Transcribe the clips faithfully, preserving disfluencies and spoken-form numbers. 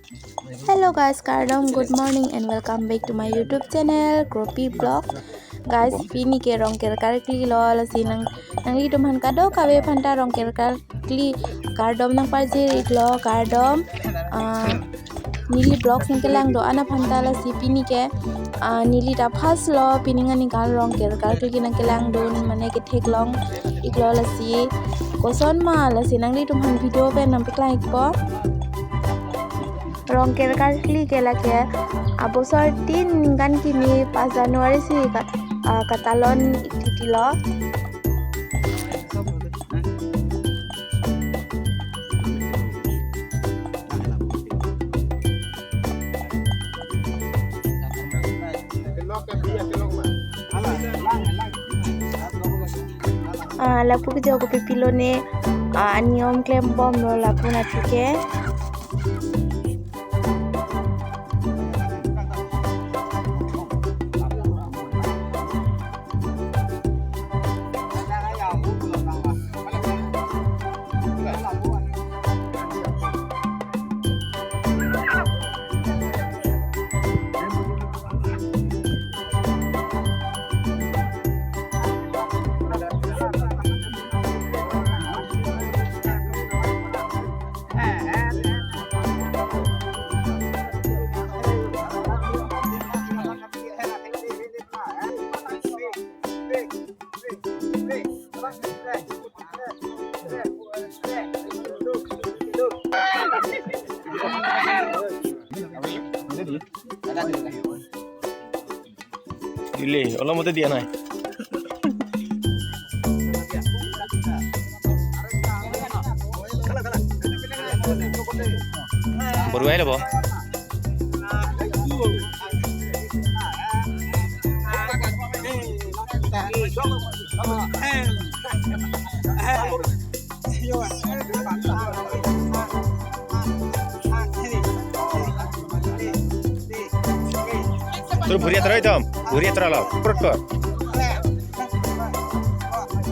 Hello guys, kardom, good morning and welcome back to my YouTube channel, Kropi Vlog. Guys, pini ke rong kerkar kli lo, lasi nang, nanglitum aphan kadokave aphan ta rong kerkar kli kardom nangpajir iklo, kardom. Ah, neli vlogs nangkelang do-an aphan ta, lasi pini ke, ah, neli ta first lo, pini ngan ningkan rong kerkar kli nangkelang dun, mane ketheklong iklo, lasi koson ma, lasi nanglitum aphan video pen nangpeklang ikpo. Rong kerkar kli ke lake, ah, bosor tin ningkan kimi pas January si ka, ah, katalon ik titi lo. Ah, lapu ke jo kopipilone, ah, aniom klembomlo lapu nathu ke. Dile, ola mote dia nai. Baru aja bo. Terus buri atar itum, buri atar lo, perut kok.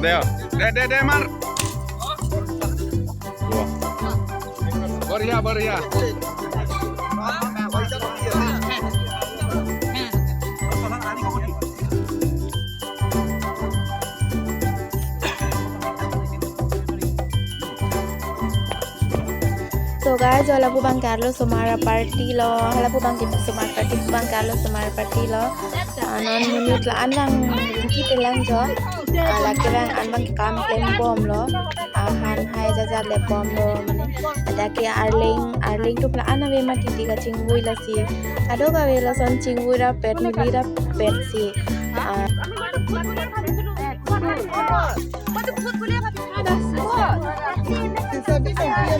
Deo, de, de, de, Mar. Wah. बढ़िया, बढ़िया। So guys, hala pu abang ke arlosomar party lo, hala pu abang ke osomar party, pu abang ke arlosomar party lo. Ah, non monit la-an abang ringki telang jo. Ah, lake abang an abang ke kam klembomlo. Ah, han hai jaja lebomlo, mane. Dak ke arleng, arleng atum la-an ave mati, titi kachingvui lasi. Kadokave lason chingvui rapet, mili rapet si. Ah.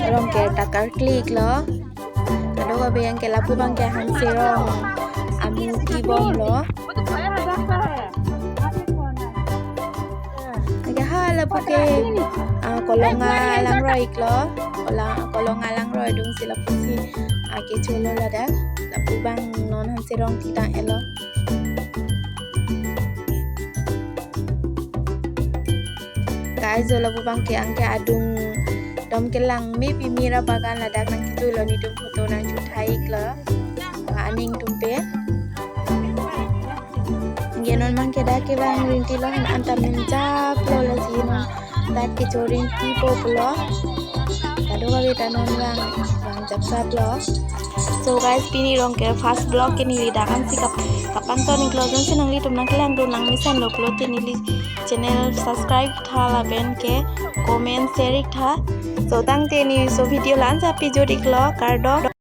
Rong ke ta karkli iklo. Kadokave abang ke lapu abang ke hanserong amu kibomlo. Lake ha lapu ke, ah, Kolonga alangroi iklo. Kola-, Kolonga alangroi adung si lapusi, ah, kecholo ladak. Lapu abang non hanserong titang-etlo. Guys, jo lapu abang ke anke adung dom kelang, me pimi ra bagan ladak nangkethulo, netum photo nangchuthai iklo. Aning atum pen. Anke non abang ke dak ke abang ringtilo, han anta menjaplo, lasi non dak ke choring kipo pulo. Kadokave ta non abang, abang japjaplo. So guys, pini rong ke first vlog ke neli dak ansi kap-, kapangton iklo, jongsi nanglitum nangkelang dun nangmesenlo pulote neli channel subscribe tha lapen ke comment share ik tha. So tangte ne laso video la-an si pajut iklo, kardom.